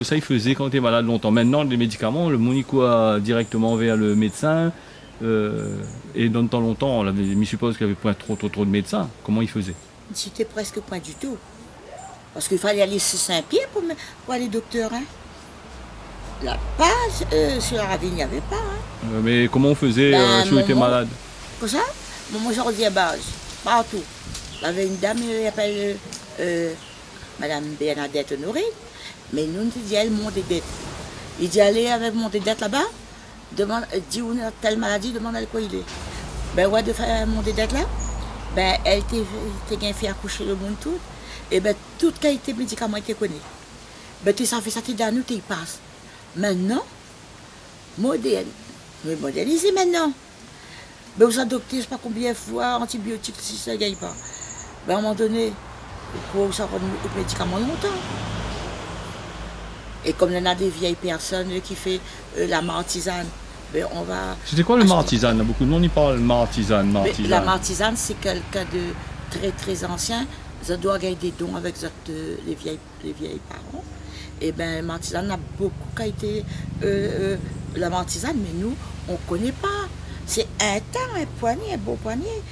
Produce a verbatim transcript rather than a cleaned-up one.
Koman sa i fézé kan té malad lontan ? Mintnan, lé médikaman, lo moun i kour dirèkteman vèr lo médsin, euh, é dan tan lontan, lavé, mi sipoz ke lavé poin tro, tro, tro de médsin. Koman i fézé ? Sété prèsk poin ditou. Parske i falé alé si Sin-Pièr pou, pou alé doktèr, in. Laba, euh, si la ravine, navé pa, in. Euh, mé koman ou fézé, euh, si ou té malad ? Kosa ? Momon Jordi Abaz, partou. Lavé in dam, i apèl, euh, euh, Madam Bernadette Honoré. Mé nou, nou té di aèl Mont des Dettes. I di, alé avèk Mont des Dettes laba, demann, euh, di ou na tèl maladi, demann aèl kosa i lé. Bin, oua de fé Mont des Dettes la, bin, èl té, té gingn fé akoush lo moun tout. É bin, tout kalité médikaman i té koné. Bin, té sa fé sa, té dan nou, té i pas. Mintnan, modèrn. Mé modèrnizé mintnan. Bin, ou sa doktèr, sé pa konbien foi antibiotik, si sa i gingn pa. Bin, a in moman doné, ou kroi ou sa rann out médikaman lontan. É kom néna dé vièy pèrsone, euh, ki fé, euh, la martizane, bin, on va ashté. Sété koi lo martizane ? Na bonpé de moun i parl martizane, martizane. Mé la martizane, sé kèlkin de trè, trè ansien. Zot i doi gingn dé don avèk zot, euh, lé vièy lé vièy paran. É bin, martizane, na bonpé kalité, euh, euh, la martizane, mé nou, on koné pa. Sé in tan, in poigné, in bon poigné.